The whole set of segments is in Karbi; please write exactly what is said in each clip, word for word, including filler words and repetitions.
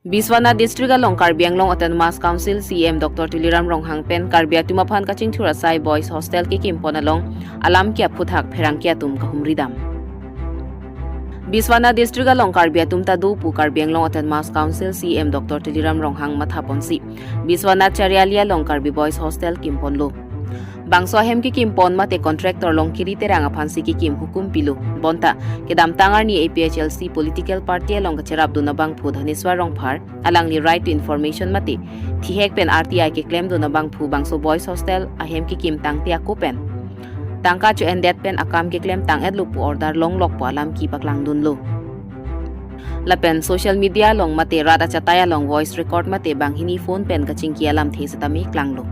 Biswanath District along Karbi Anglong Autonomous Council C E M Doctor Tuliram Ronghang pen Karbi atum aphan kachingthur asai Boys Hostel kekim pon along alam ke aphuthak pherangke atum kahumri dam. Biswanath District along Karbi atum ta do pu Karbi Anglong Autonomous Council C E M Doctor Tuliram Ronghang matha ponsi Biswanath Chariali along Karbi Boys Hostel kim ponlo. Bangso ahem kekim pon mate contractor Longkiri Terang aphansi kekim hukum pilo. Bonta kedamtang arni A P H L C political party along kacherap dun abangphu Dhaneswar Rongphar alangli right to information mate thihek pen R T I keklem dun abangphu bangso Boys Hostel ahem kekim tangte ako pen tangka cho-endet pen akam keklem tang-etlo pu order longlok pu alam kepaklang dunlo. Lapen social media along mate rat achatai along voice record mate banghini phone pen kachingki alamthe setame klanglo.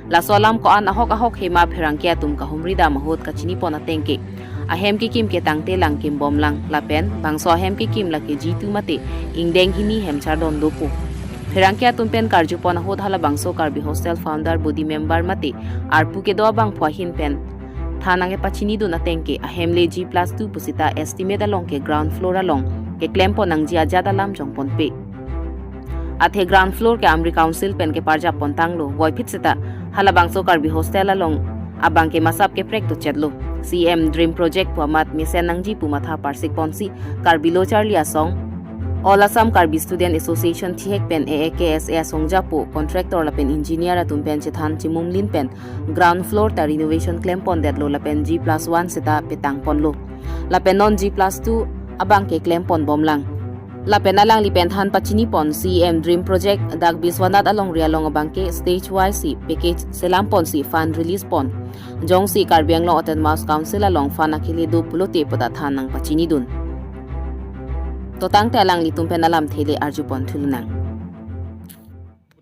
Laso alam ko-an ahok ahok hema pherangke atum kahumri dam ahut kachini pon ateng ke ahem kekim ke tangte lang kim bomlang lapen bangso ahem kekim lake G two mate ingdeng hini hem chardon dopo. Pherangke atum pen karju pon ahut halabangso Karbi Hostel founder body member mate arpu kedo abangphu ahin pen than nangkepachini dun ateng ke ahem le G plus two pusita estimate along ke ground floor along keklem pon nangji ajat alam jong ponpe. Athe ground floor ke Amri Council pen keparjap pon tanglo, voiphit seta halabangso Karbi Hostel along abang ke masap keprek dochetlo. C E M Dream Project pu amat mesen nangji pu matha parsik ponsi Karbi Lo Charli Asong, All Assam Karbi Student Association thihek pen A A K S A asong japo contractor lapen engineer atum pen chethan chimumlin pen ground floor ta renovation klem pondetlo lapen G plus one seta petang ponlo. Lapen non G plus two abang ke klem pon bomlang. Lapen alangli pen than pachini pon C E M Dream Project dak Biswanath alongri along abang ke stage wise si package selam ponsi fund release pon. Jongsi Karbi Anglong Autonomous Council along fund akhili do pulote pu ta than nangpachini dun. To tangte alanglitum pen alamthe le arju pon thulunang.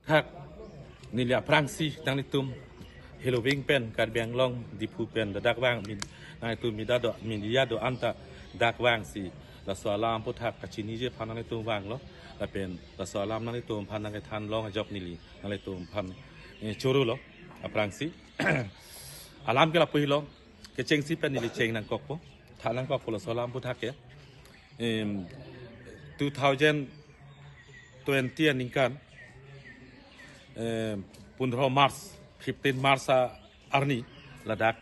Thak neli aphrangsi nanglitum Heloving pen Karbi Anglong Diphu pen dadak vang min nanglitum media do media do-an ta dak vangsi laso alam aphuthak kachiniji aphan nanglitum vanglo lapen laso alam nanglitum aphan nangkethan long ajok neli nanglitum aphan eh, choro lo aphrangsi alam ke lapu helo kechengsi pen neli cheng nangkokpo than nangkokpo laso alam aphuthak ke em, two thousand twenty aningkan em, pundro March, fifteen March a arni ladak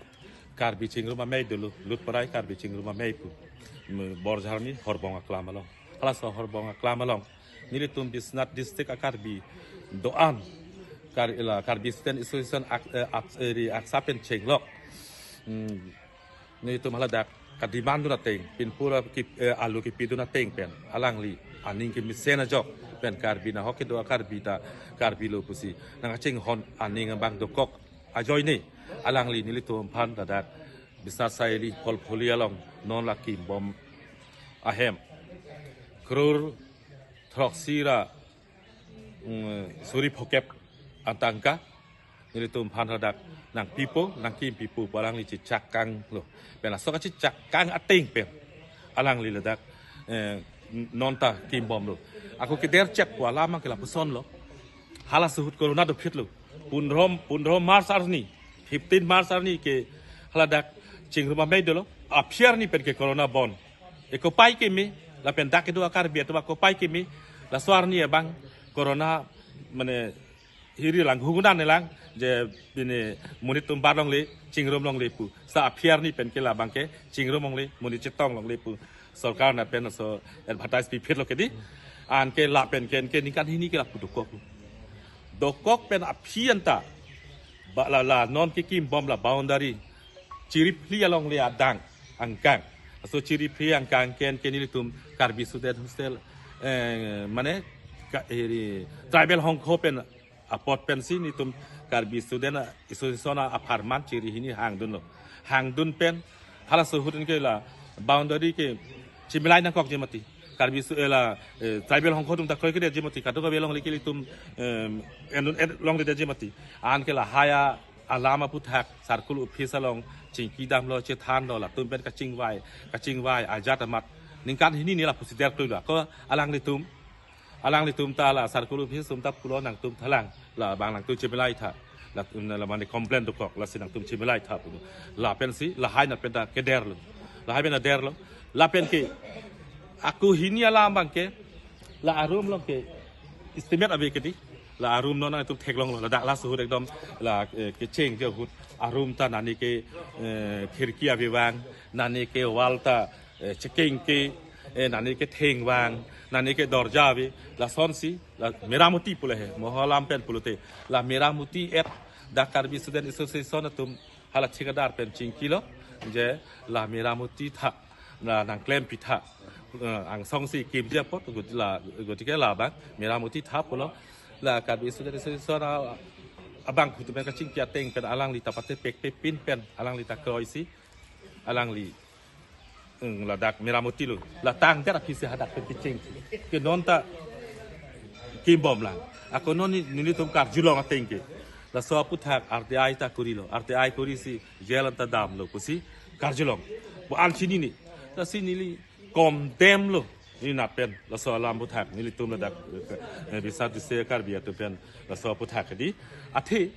Karbi Chingrum Amei dolo, Lutparai Karbi Chingrum Amei pu, em, Borjarni Horbong Aklam along. Halaso Horbong Aklam along nelitum Biswanath District a Karbi do-an Kar, ila, Karbi Student Association ak, eh, ak, eh, ri aksa pen chenglok. Hmm, nelitum haladak kademand dun ateng, pinpura ki, eh, alu kipidun ateng pen alangli aning kemesen ajok pen Karbi nahok kedo a Karbi ta Karbi lo pusi nangkachinghon aning abang dokok ajoine alangli nelitum aphan ladak Biswanath Chariali Pholpholi along non la kimbom ahem crore throksi ra mm, suri phokep atangka nelitum aphan ladak nangpipo nangkimpipo pu alangli chechak kanglo pen laso kachechak kang ateng pen alangli ladak eh, non ta kimbomlo. Ako keder chek pu alam ke lapusonlo. Halaso ahut corona dophitlo. Pundro pundro March arni, fifteen March arni ke haladak Chingrum Amei dolo. Aphi arni pen ke corona bon. Ekopai keme lapen dak kedo a Karbi atum akopai keme laso arni abang corona mane hiri lang hugunan lang je bini monit atum bar longle Chingrum longle pu sa aphi arni pen ke labang ke Chingrum longle monit chetong longle pu sorkar na pen so advertise piphit lo kedi anke lapen ke anke ningkan hini ke lapu dokok dokok pen aphi anta ba la la non kekimbom la boundary Chiriphli alongle adang angkang. Aso Chiriphli angkang ken ke nelitum Karbi Student Hostel eh, mane ka, eri, tribal hongkho pen apot pensi nelitum Karbi Student Association apharman chiri hini hangdunlo. Hangdun pen halaso ahut ke la boundary ke chimilai nangkokji mati. Karbi Stu, eh, la eh, tribal hongkho atum ta kroikredetji mati. Kadokave alongle ke nelitum eh, endun en, longledetji mati. Anke lahai a alam aphuthak circle office along chingki damlo chethanlo latum pen kachingvai kachingvai ajat amat ningkan hini ni lapusi derkluilo ko alanglitum alanglitum ta la circle office atum ta pulo nangtum thalang labang nangtum chimilai tha latum la mane complain dokok lasi nangtum chimilai tha pu lapensi lahai na pen ta kederlo lahai pen ta derlo lapen ke ako hini alam abang ke la arum along ke Estimate ave ke dei, la arum non nangtum theklonglo, ladak laso ahut ekdom la, eh, kecheng je ahut, arum ta nani ke, eh, khirki ave vang, nani ke wall ta, eh, chekeng ke, eh, nani ke theng vang, nani ke dorja ave, lasonsi, la meramoti pulo he, mo alam pen pulote, la meramoti et, dak Karbi Student Association atum hala thikadar pen chingkilo, je la meramoti tha, la nangklempi tha, eh, angsongsi kimji apot, gotike la, gotike labang meramoti tha pulo, la Karbi Student Association a, abangphu atum pen kachingki ateng pen alangli ta patepekpe pin pen, alangli ta kroisi, alangli, hmm, ladak meramoti lo. La tangdet aphisi hadak pen kecheng. Ke non ta kimbom lang. Ako non ni, nelitum karjulong ateng ke, laso aputhak R T I ta kurilo. R T I kurisi jail anta damlo pusi karjulong. Bo an chinine. Lasi neli condemn lo. Neli nat pen laso alam aputhak, nelitum ladak, eh, Bisar District Karbi atum pen laso aputhak dei. Athe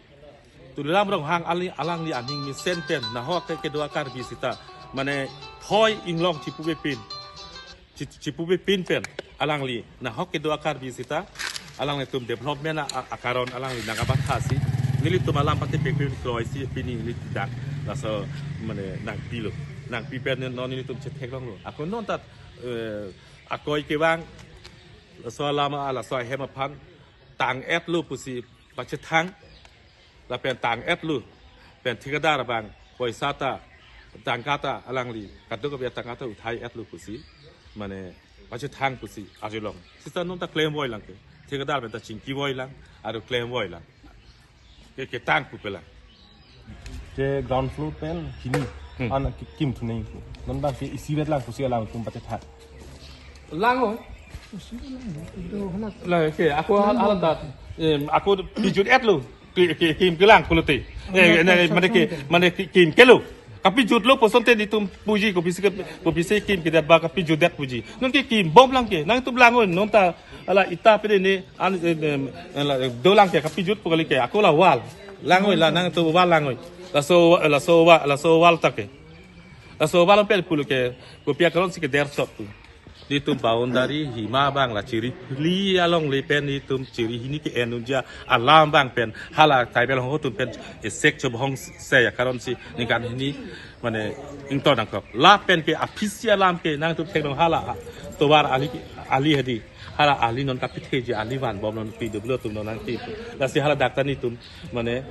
Tuliram Ronghang ali, alangli aning mesen pen, nahok ke kedo a-Karbi sita, mane thoi inglong chipupe pin, chi-, chipupe pin pen, alangli nahok kedo a-Karbi sita, alanglitum development a, a, akaron alangli nangkabathasi, nelitum alam patepekpe kroisi pini neli dak laso mane nangpilo, nangpi pen non nelitum chetheklonglo. Ako non ta, eh, akoi kevang, laso alam a, laso ahem aphan tang-etlo pusi pachethang, lapen tang-etlo, pen thikadar abang poisa ta, tangka ta alangli, kadokave tangka ta uthai-etlo pusi, mane pachethang pusi arjulong. Sita non ta klem voi lang ke, thikadar pen ta chingki voi lang, aru klem voi lang. Ke, ketang pupe lang. Je ground floor pen hini, hmm, an ki-, kim thunei pu. Non abang ke isivet lang pusi alangtum pachethang. Lang oi. Lang ke, ako hal, hal dat. Em, ako pijut-etlo. Ki, ki, kim kelang pulote. Eh, ne, mane ke, mane ki, kim kelo. Kapijutlo pu asonte nelitum puji, kopisi ke, kopisi kim kedet ba kapijutdet puji. Non ke kimbom lang ke. Nangtum lang oi, non ta hala ita pede ne an, eh, em, eh, la, eh, dolang ke kapijut pu kali ke. Ako la wall. Lang oi la, nangtum wall lang oi. Laso, laso wa-, laso wall ta ke. Laso wall pen pulo ke, kopi akaron si ke der sot pu. Nelitum boundary hima abang la chiri phli along le pen nelitum chiri hini ke-en unji alam abang pen hala tribal ahong atum pen esek chobhong se akaron si ningkan hini mane ington nangkok. Lapen ke aphisi alam ke nangtum theklong hala tovar ali, ali hadi. Hala ali non kapitheji, ali vanbom non P W atum non nangpi. Lasi hala dak ta nelitum mane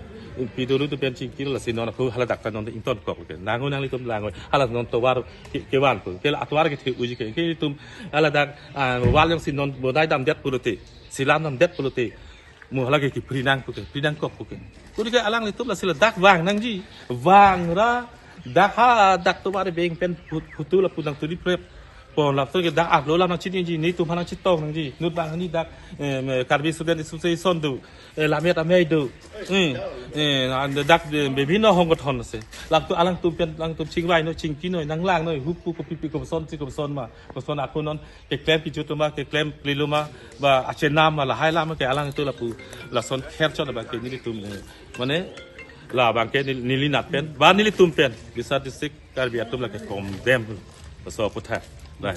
P W atum pen chingkilo, lasi non ako hala dak ta non ington kok ke. Nang oi, nanglitum lang oi. Hala non tovar ke, kevan pu. Ke la atovar kethe unji ke. Ke nelitum hala dak, ah, wall jongsi non bonai damdet pulote, silam damdet pulote, mo hala ke kipri nang pu ke, pri nangkok pu ke. Kodike alanglitum lasi ladak vang nangji. Vangra dak ha dak tovar beng pen phut-, phutu lapu nangturi prep pon, lapu ke dak arlo alam nangchiniji, nelitum aphan nangchetong nangji. Inut abang hini dak, em, Karbi Student Association do, eh, Lammet Amei do. Hmm. Eh, an dak, eh, bibhinno hongkothon ase. Lapu alangtum pen, alangtum chingvai noi, chingki noi, nanglang noi, hupu kopipi, koson si koson ma, koson ako non keklem pijutlo ma, keklem plilo ma, ba achenam ma, lahai alam ke alangtum lapu lason kherchot abang ke nelitum, eh, mane labang ke nel-, neli nat pen, ba nelitum pen, Bisar District Karbi atum la ke condemn, laso aputhak. Bai.